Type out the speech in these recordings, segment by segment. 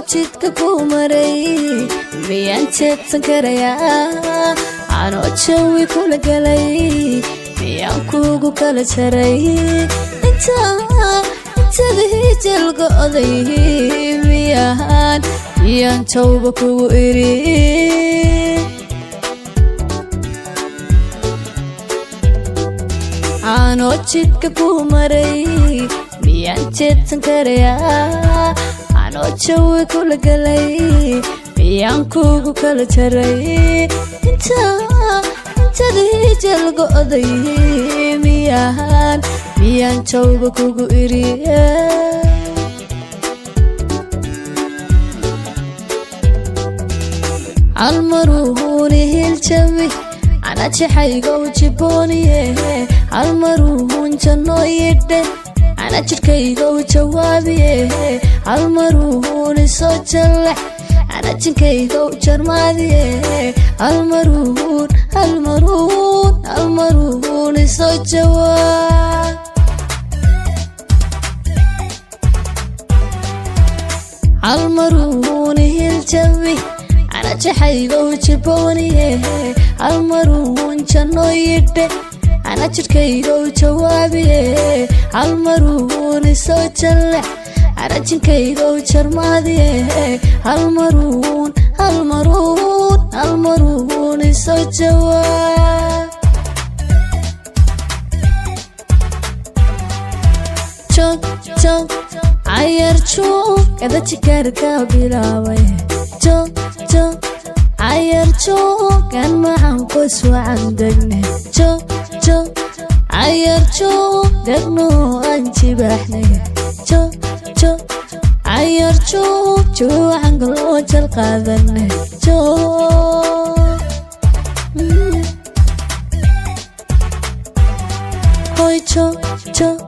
Anoo jidka ku maray, miyaan jeedsan karayaa? Anoo jawi kula galay, miyaan kugu kala jaray? Intada hijalka oday, miyaan tawba kugu iri? Anoo jidka ku maray, miyaan jeedsan karayaa? Anoo jawi kula galay, miyaan kugu kala jaray? Intada hijalka oday, miyaan tawba kugu iri? Halmaruuni hiljabi, ana jexaygow jibooniye. Halmaruun jannoo yidhe, ana jidhkaygow jawaabiye. Halmaruuni soo jallex, ana jinkaygow jarmaadiye. Halmaruun, halmaruun, halmaruuni soo jawaab. Halmaruuni hiljabi, ana jexaygow jibooniye. Halmaruun jannoo yidhe, ana jidhkaygow jawaabiye. Halmaruuni soo jallex, ana jinkaygow jarmaadiye. Halmaruun, halmaruun, halmaruuni soo jawaab. Jog jog cayar joog, kada jikaarka bilaabay. Jog jog cayar joogan, maxan qoys wacan degne. Jog jog cayar joog, degno aan jibaaxnay. Jog jog cayar joog, jawi wacan galoo jal qaadane. Jog hoy, jog jog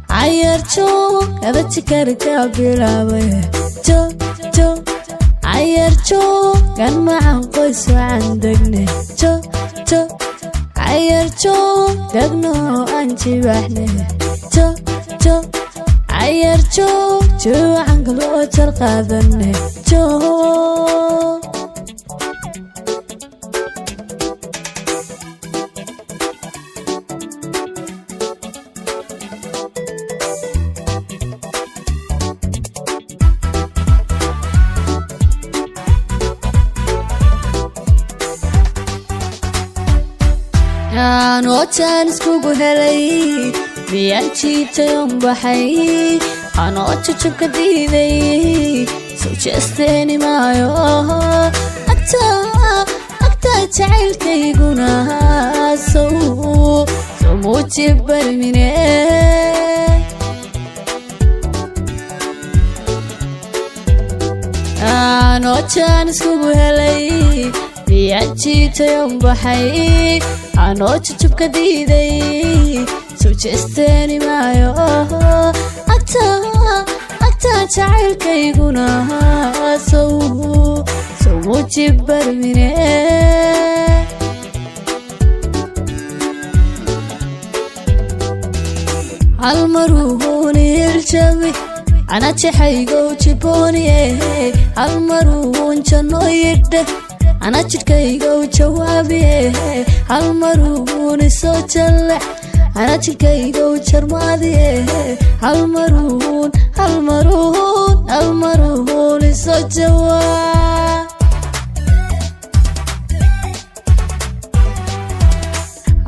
cayar joog, kada jikaarka bilaabay. Jog jog cayar joogan, maxan qoys wacan degne. Jog jog cayar joog, degno aan jibaaxnay. Jog jog cayar joog, jawi wacan galoo jal qaadane. Jog. Anoo jaan iskugu helay, miyaan jiitay oon baxay? Anoo jajabka diiday, soo jeesteeni maayo. Agtaa jacaylkayguna sow soo muuji barmine. Anoo jaan iskugu helay, miyaan jiitay oon baxay? Anoo jajabka diiday, soo jeesteeni maayo. Agtaa jacaylkayguna sow soo muuji barmine. Halmaruuni hiljabi, ana jexaygow jibooniye. Halmaruun jannoo yidhe, ana jidhkaygow jawaabiye. Halmaruuni soo jallex, ana jidhkaygow jarmaadiye. Halmaruun, halmaruun, halmaruuni soo jawaab.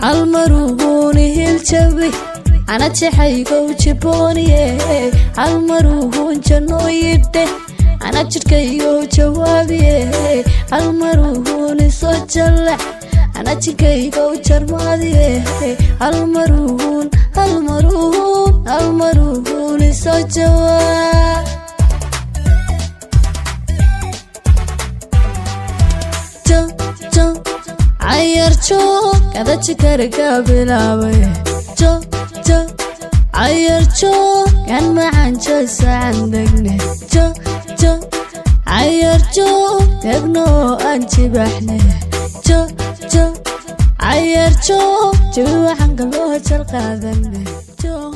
Halmaruuni hiljabi, ana jexaygow jibooniye. Halmaruun jannoo yidhe, ana jidhkaygow jawaabiye. Halmaruuni soo jallex, ana jinkaygow jarmaadiye. Halmaruun, halmaruun, halmaruuni soo jawaab. Jog jog cayar joog, kada jikarka bilaabay. Jog jog cayar joogan, maxan jasacan degne. Jog jog cayar joog, degno aan jibaxnay. Jog jog cayar joog, jawi waxaan galoo jal qaadane. Jog.